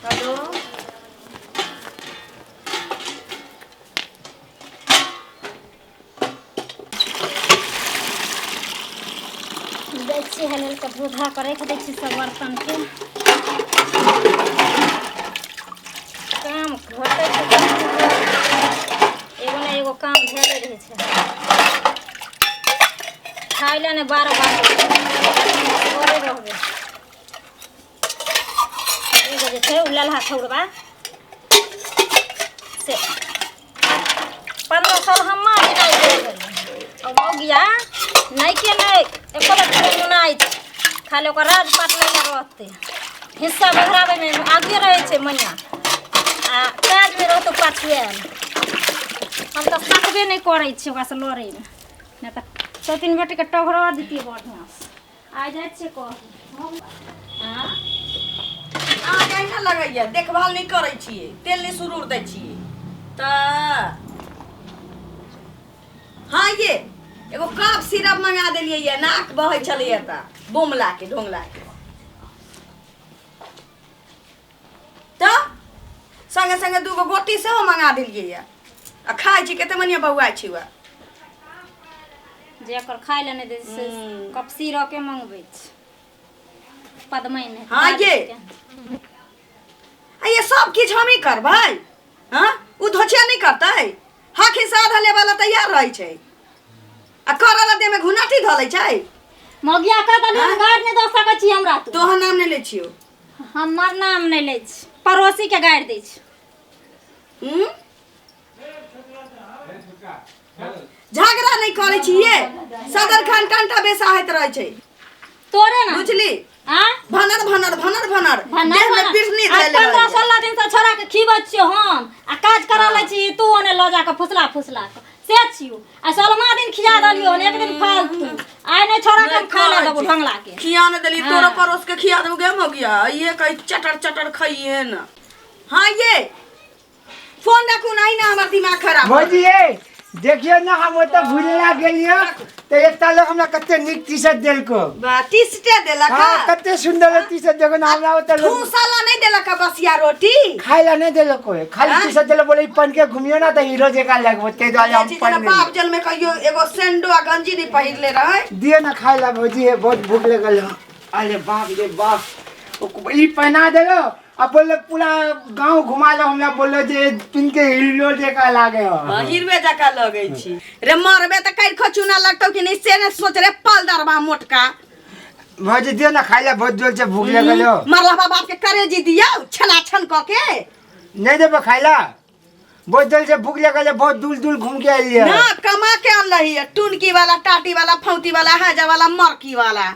Hello. दै छियै हल हल कऽ धो धा कऽ राखि दै छियै सब बर्तनके। काम घटै छै तऽ एगो ने एगो काम भेले रहै छै। खाय लए ने 12 बार करे रहबै। एगो जे छै ओ ललहा छौड़बा से 15 साल हम्मा बिनाइ करि गेलै आ मौगिया नहि के नहि एको बेर मुनाइ छै, खाली ओकर राजपाट लेने रहतै। हिस्सा बघराबैमे आगे रहै छै मैया आ काजमे रहतौ पाछुए आयल। हम तऽ सकबे नहि करै छी ओकरासँ लड़ैमे, नहि तऽ सौतीन बेटीके टघरा दितियै बढ़िआँसँ। आइ जाइ छियै कहै। अहाँके अहिना लगैया देखभाल नहि करै छियै, तेल नहि सुरूर दै छियै तऽ। हाँ ये एगो कफ सिरप मंगा देलियै ये, नाक बहै छलैया तऽ बोमला के ढोंगला के तऽ संगे संगे दूगो गोटी सेहो मंगा देलियै ये आ खाइ छी। कते मनिया बौआइ छी वएह जे एकर खाय लए नहि दै छै से कप सिरपे मंगबै छै पदमैन। हाँ ये आ ये सब किछु हमही करबै? हाँ ओ धोछिया नहि करतै? हक हिस्सा आधा लेबऽ ला तैयार रहै छै आ करऽ ला देहमे घुनाटी धऽ लै छै। मौगिया कह दली हम गारि नहि दऽ सकै छी हमरा तू। तोहर नाम नहि लै छियौ। हमर नाम नहि लै छी, पड़ोसी के गारि दै छी। हूँ झगड़ा नहि करै छियै, सदर खान कंटा बेसाहैत रहै छै। तोरे ना बुझली आ भनर भनर भनर भनर भनर देह में भनर। बिरनी आइ धैले 15 रहैया। 16 दिन से छोड़ा के खीबै छियो हम आ काज करा लै छी, तू ओने लऽ जा कऽ फुसला फुसला कऽ से छियो। आ 16वां दिन खिया देलियो हन एक दिन फालतू। आइ नहि छोड़ा के हम खा ले देबो ढंगला के। खिया ने देली तोरो पड़ोस के खिया देबो गे मौगिया। ये कही चटर चटर खाइए न। हाँ ये फोन रखू नहीं ना हमर दिमाग खराब। भौजी ये देखियो ना, हम ओतऽ घुरे ला गेलियो तऽ एकटा लोग हमरा कते नीक टी शर्ट देलको। बा टी शर्ट देलक? हाँ कते सुंदर टी शर्ट देखो ना। हमरा ओतऽ लोग ठूसा ला नहीं देलक बसिया रोटी खाय ला नहीं देलको, खाली हाँ? टी शर्ट देलक। बोले ई पहन के घूमियो ना तऽ हीरो जकाँ लगबो, ताहि दुआरे हम छी पहन जेना लेलियै। बाप जल में कहियो एगो सेंडो आ गंजी नहीं पहिरले रहे। दियो ना खाय ला भौजी, हे बहुत भूख लगल है। अरे बाप रे बाप, ई पहना देलो आ बोललो पूरा गांव घुमा लो हमरा। बोललो जे पिन के हीरो जकाँ लागे हो। हाँ, हिरवे जकाँ लगै छी रे। मरबे तऽ काटि खचुना लगतौ कि नहीं से ने सोच रे पलदरबा मोटका। भौजी दियो ना खाय ला, बहुत जोर से भूख लगल हो। मरला बाप के करेजी दियौ छना छन कऽ के। नहीं देबो खाय ला? बहुत जोर से भूख लगल है, बहुत दूर दूर घूम के आइलियै। ना कमा के अनलही है टुनकी वाला टाटी वाला फौती वाला हाजा वाला मरकी वाला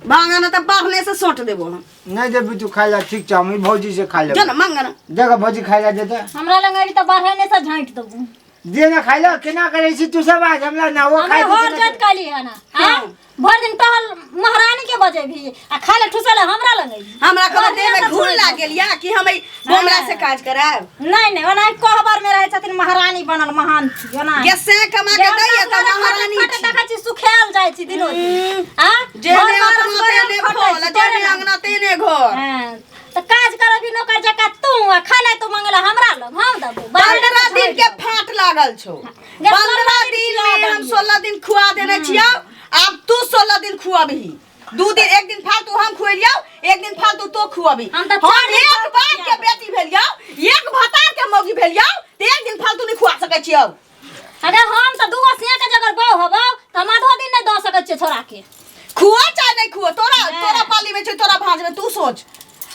भांगा ना तऽ बाढ़ने से सोंट देबो हम। नहीं देबी तू खाय ला? ठीक छै, हम ई भौजी से खा जो लेब। ना मांग ना। देखो भौजी खाय ला देते। हमरा लग अभी तऽ बढ़े से झाँटि देबो। दियो ना खाय ला। केना करै छी तू सब? आज हमरा ना वो हमरा खाय हर देतै जात ना। कहली है ना हाँ भरि दिन टहल महारानी के बजेबही आ खाय ले ठुसल हमरा लग अइबही। हमरा कोनो देह में बढ़िआँ से घून छोड़ि लाग गेल या कि हम एहि बोमरा से काज करायब? नहीं नहीं, ओना कोहबर में रहै छथिन महारानी बनल महान छी ओना। गे से कमा के दैया तऽ महारानी छी। देखै छी सुखायल जाइ छी दिनो दिन आ जे घर ने बार अपना असगरे तेने खटै खोल छी, जे तोरे ने लग। अंगना तेने घर। हाँ, तऽ काज करबी नौकर जकाँ तू आ खाय ले तू मंगला हमरा लग हम देबो। 15 दिन के फाट लागल छौ। गे, 15 16 दिन खिया में हम देलियै। 16 दिन खुआ देने छियौ, आब तू 16 दिन खुआबही। 2 दिन एक दिन फालतू हम खुएलियौ, एक दिन फालतू तो खुआबी। हम तऽ हम 4 दिन एक फालतू बाप के खिया बेटी भेलियौ, एक भतार के मौगी भेलियौ तऽ एक दिन फालतू नहीं खुआ सकै छियौ। अरे हम तऽ दूगो सिया के जगर बहु हबौ तऽ हम आधो दिन नहीं दऽ सकै छियै छोरा के। खुआ चाहे नहीं खुआ, तोरा नहि। तोरा पाली में छै, तोरा भाँज में, तू सोच।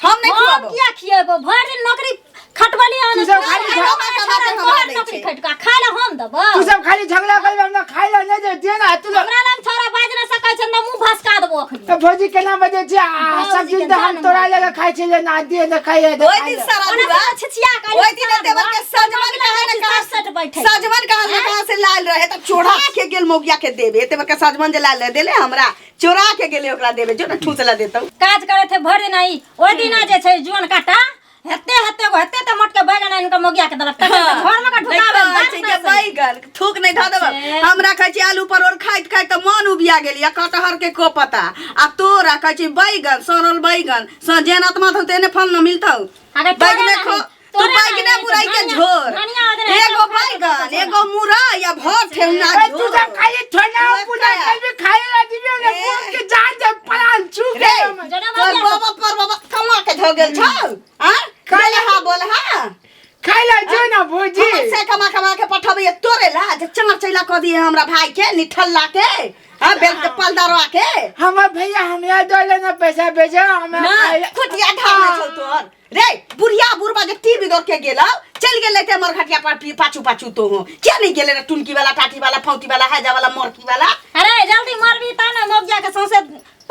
हम नहीं हम खुआबो। किया खिएबो? भरि दिन नौकरी खटबली हन। तू सब खाली तोहर नौकरी खटका खाय ले हम देबो। तू सब खाली झगड़ा करबे, हमरा खाय ला नहीं दे दियो ना तू लोग। हमरा लग छोरा बाजि नहि सकै छै ना, मुँह भसका देबो अखनी। तऽ भौजी केना बजै छै? आ भौजी सब दिन के तऽ हम जान तोरा मार। लगे खाइ छलियै ना, दिए ने खाइए दे ओहि खाइ दिन ले। सारा ओना दुआ तऽ छिछिया के ओहि दिन देवर के सजमन कहाँ ने कहाँ सट बैठे सजमन कहाँ ने कहाँ से लायल रहे तऽ चोरा के गेल मौगिया के देबे। एते बड़का सजमन जे लायल रहे देले हमरा, चोरा के गेले ओकरा देबे। जो ना ठूस ला देतौ। काज करे थे भरि दिन ई ओहि दिना जे छै जुअन काटा हेते हेते गो हेते ते मोटके बैगन आनि के मौगिया के देलक, तखन तऽ घर में के नहि ढुकाबे कहै छै के बैगन थूक नहीं धऽ देब। से। हमरा कहै छै आलू परोड़ खाइत खाइत तऽ मन उबिया गेल या कटहर के को पता आ तोरा कहै छै बैगन सड़ल बैगन स जेन आत्मा थौ तेने फल न मिलतौ। अगर तोरे बैगने नाही, खो तू तोरे बैगने नाही, मुरई के धनिया- झोर धनिया अदरक एगो सब खा के बैगन झोर। एगो मुरई या भर ठेहुना ए, तू सब खाली छोना तू पूरा खाया। कल भी खाए ला दिबे ने ए। बोल के जान दे पलान छू रे के हम। जना तोर बाबा- बाबा पर बाबा कमा के धो गेल छौ हां खाला। हां बोल हां खाए ला जो ना भौजी हमर से कमा कमा के पठबै तोरे ला जे चंगर चैला कह दिए हमरा भाई के निठल्ला के हां बेल के पलदरवा के हमर भैया हमरा दो ना पैसा भेजो हमरा ना खाए ला- खुटिया ढामे छौ तोर रे बुढ़िया बुढ़बा जे टीवी दौड़ के गेलौ चलि गेलै ते हमर घटिया पर पाछू पाछू तो हो किया नहीं गेलै रे टुनकी वाला टाटी वाला फौती वाला हैजा वाला मरकी वाला अरे जल्दी मरबी ता ना मोग जाके सौंसे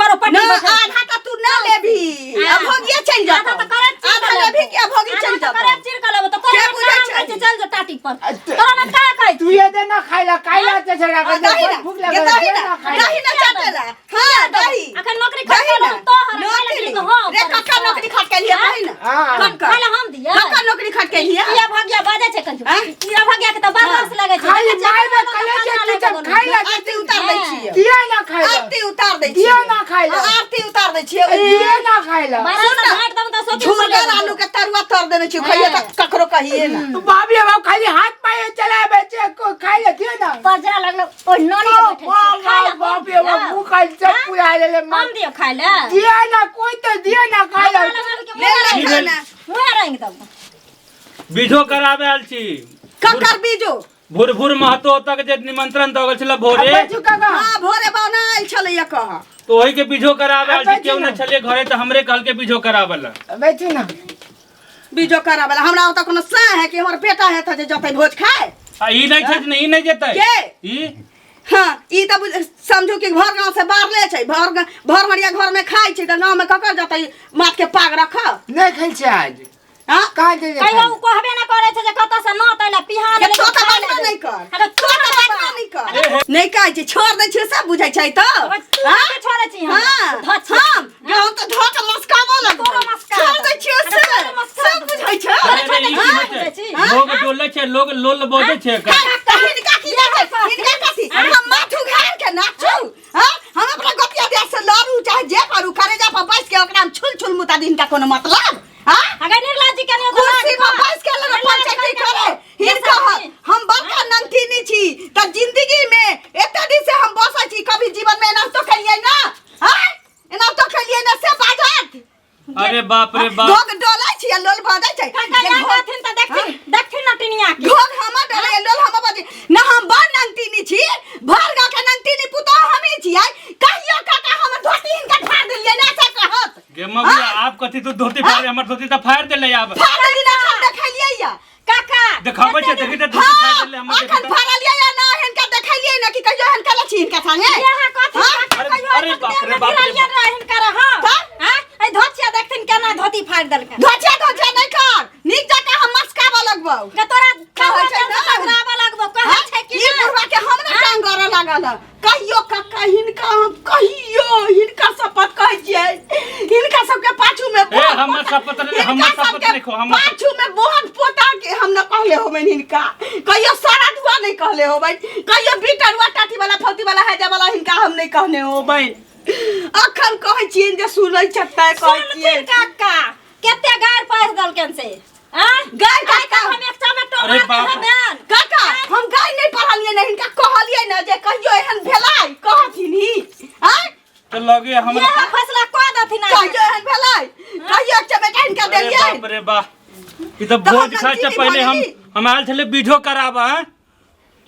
परोपट्टी ना बैठल। आधा तो तू ना लेबी हाँ। अभोगिया चलि जातो आधा तो करे चीर आधा के लेबी लेबो। कि अभोगी आधा चलि तो जातो करे चीर के लेबो तो तोरा के में बुझै काम छै? कहै छै, चल जो टाटी पर अ- तोरा में का कहै तू ये दे ना खाए ला खाए ला ते छड़ा आ, दही ना भूख ये लगल दही दे ना ना खाए ला। दही ना चाटेला हाँ दही अखन नौकरी दही खट ना के तो हर खाए नौकरी। लगी हो रे कक्का नौकरी खट के लिए दही ना हाँ। कक्का खाए ला हम दिया कक्का नौकरी खट के लिए किया भाग्या बाजे छै कंजू हाँ? किया भाग्या के त बर्दाश्त लगे छै खाली देखै छियै, माय में कोनो कले खाना छै, तू लगे जब कोनो। खाए ला आरती उतार दै छियै दिया ना खाए ला आरती उतार दै दिया छियै ना खाए ला आरती उतार दै छियै दिया ना खाए ला बारह सुन सौ ना। घाट दम त सोची झुरगर आलू के तरुआ तर देने छियै खइए त ककरो कहिए ना तू बाप रे बाप खाली हाथ पाए चला बेचे को खाए ला दिया ना पजरा लगलो ओ नोनी के बैठल वाह छै। खाए वाह ला बाप रे बाप मुंह खाली सब पूरा ले ले मां हम दियो खाए ला दिया ना कोई तो दिया ना खाए ला ले ले की भेल? खाना मुँह रंग दम बीजो कराबे आयल छी ककर बीजो भूर भूर महतो तक जे निमंत्रण दऽ गेल छलै भोरे अब चुका का हाँ भोरे बौना आयल छलैया कह तो ओही के बीजो कराबे आयल छी अब केओ बैठू नहि ना। छलै घरे तऽ हमरे कहलकै बीजो कराबे लए बैठू ना बीजो कराबे ला हमरा ओतऽ कोनो साह है कि हमर बेटा है तऽ जे जतै भोज खाए आ ई नहि छै ने ई नहि जेतै के? ई हाँ ई तऽ समझू कि भर गाँव से बाहरले छै भर भर मरिया घर में खाइ छै तऽ गाँव में ककर जतै माथ के पाग रखब नहीं खाई छै आज हाँ कहाँ जे कहियो उ कहबे ना करे छै जे कतऽ से नत अइला पिहान के छोटा बात नहीं कर अरे छोटा बात नहीं कर नहीं कहै छै छोड़ दै छियै सब बुझै छै तऽ तू हाँ? के छोड़ै छी हम हाँ धऽ छी हम गाँव तऽ धऽ के मस्काबो लगबो तोरो मस्का छोड़ दै छियै अरे से तोरो मस्का सब बुझै छै अरे रे, ई की हाँ, होइ छै? बुझै छी। लोग डोलै छै लोग लोल बजै छै एकर। तऽ हिनका की जाइ छै हिनका कथी हम माथ उघार के नाचू हाँ हम अपना गोतिया दिया से लड़ू चाहे जे करू करेजा पर बैस के ओकरा हम छुल छुल मुता दी हिनका कोनो मतलब हाँ अगर निर्लज्ज जी के नहीं कुर्सी पर बैस के लगे पंचायती करे हिनका हम बड़का नंतिनी छी त जिंदगी में एते दिन से हम बसै छी कभी जीवन में एना तो खेलिए ना हाँ एना तो खेलिए ना से बाजत अरे बाप रे बाप घोघ डोलै छी आ लोल बाजै छै काका जे जा घोघ- कहथिन त देखथिन देखथिन ना टिनिया के घोघ हमर डोलै लोल हमर बाजै ना हम बड़ नंतिनी छी भर गाँव के नंतिनी पुतोह हमही छियै कहियो काका हमर धोती हिनका फाड़ देलियै ना से कहत गे मम्मी आप कथी तू धोती फाड़ हमर धोती तऽ फाड़ देले आब फाड़ देली ना हम देखलियै या काका देखाबै छै देखी तऽ धोती फाड़ देले हमर अखन देखी तऽ। फाड़लियै या ना हिनका देखलियै ना कि कहियो हिनका लछी हिनका संगे यहाँ कथी हाँ? काका अरे- कहियो अरे बाप रे बाप रे बाप। हिनकर हां तऽ? हां ए धोतिया देखथिन केना धोती फाड़ देलकै धोचिया धोचिया नहि कर नीक जकाँ हम मस्काबऽ लगबौ के तोरा कहै छै ना। पकड़ाबऽ लगबो कहै हाँ? छै कि ई बुढ़वा के हम ने टांग गड़ऽ लागल हँ। कहियो काका हिनका हम कहियो हिनका शपथ कहै छियै हिनका सबके पाछू में ए, बहुत हमर पोता- शपथ नहि- हिनका हमर शपथ सबके नहि खो, हमर- पाछू में बहुत पोता के हम न कहले होबनि हिनका कहियो सारा धुआ नहीं कहले होबनि कहियो बीटरुआ टाटी वाला फौती वाला हैजा वाला हिनका हम नहीं कहने होबनि अखन कहै छियनि जे सुनै छथि कहै सुनथिन छियनि काका केते गार पास देलकन से आँ गारि आइ काका तक हम एक चमेटो अरे मारने बाप। हेबेन काका हम गाय नहीं पढ़लियै ने हिनका कहलियै ने जे कहियो एहन भेलै कहथिन ही आँय तऽ लगे हमरा इएह फैसला कऽ देथिन आइ। कहियो एहन भेलै कहियो एक चमेटा हिनका अरे देलियै बाप रे बाप ई तऽ तऽ भोज हम खाइ से नमकीनी पहिले हम भऽ हम आयल छलै बीजो कराबऽ आँय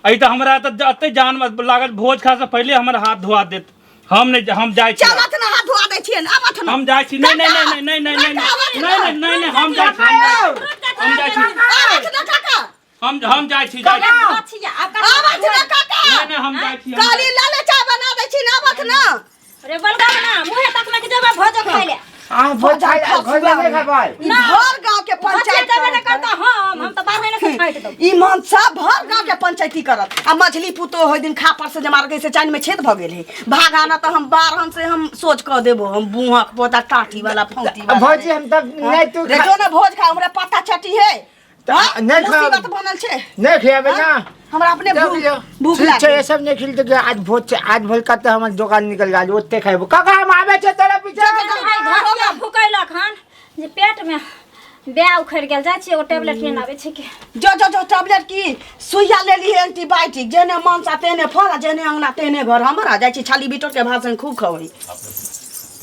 अइ तऽ हमरा तऽ एते जान लागल भोज खाय से पहिले हमर हाथ धोआ देत हम नहि हम जाइ छी चलत ना हाथ धोआ दै छियनि आबथ ना हम जाइ छी नहि नहि नहि नहि नहि नहि नहि नहि नहि नहि हम जाइ छी हम जाइ छी आबथ ना काका हम जाइ छी जाइ छी धोतिया, आब काका आबथ ना काका नहि नहि हम जाइ छी हम काली लाले चाय बना दै छी आबथ ना रे बलगा ना मुहे तक में के जेबे भोजो खाइ ले आ भोज खाइ भोज नहीं खाबै ई भर गांव के भोज पंचायत देबे ना करता हम तऽ 12 महीना से छाँटि देब ई मनसा भर गांव के पंचायती करत आ मछली पुतो होय दिन खापर से जमा के से चाइन में छेद भ गेल है भागाना तो हम बारहन से हम सोच क देबो हम बुहक पोता टाटी वाला फौती वाला भौजी हम तब नहीं तू रे जो ना भोज खा हमरा पता चटी है तऽ हाँ? नहि खाब। मुसीबत बनल छै नहीं खियाबे ना हमरा अपने तब भूख जो- भूख ठीक छै लागल ये सब नहीं खिलते कि आज भोज छै आज भोज का तो हमर दुकान निकल गेल ओते खाइबो काका हम आबे छै तोरा पीछे भाई धोतिया भुकैलक हन जे पेट में ब्याह उखड़ि गेल जाइ छी एगो टेबलेट लेने आबै छी के जो जो जो टैबलेट की सुइया ले ली एंटीबायोटिक जेने मनसा तेने फल आ जेने अंगना तेने घर हमरा जाइ छी छाली बिटोर के भाषण खूब खबै।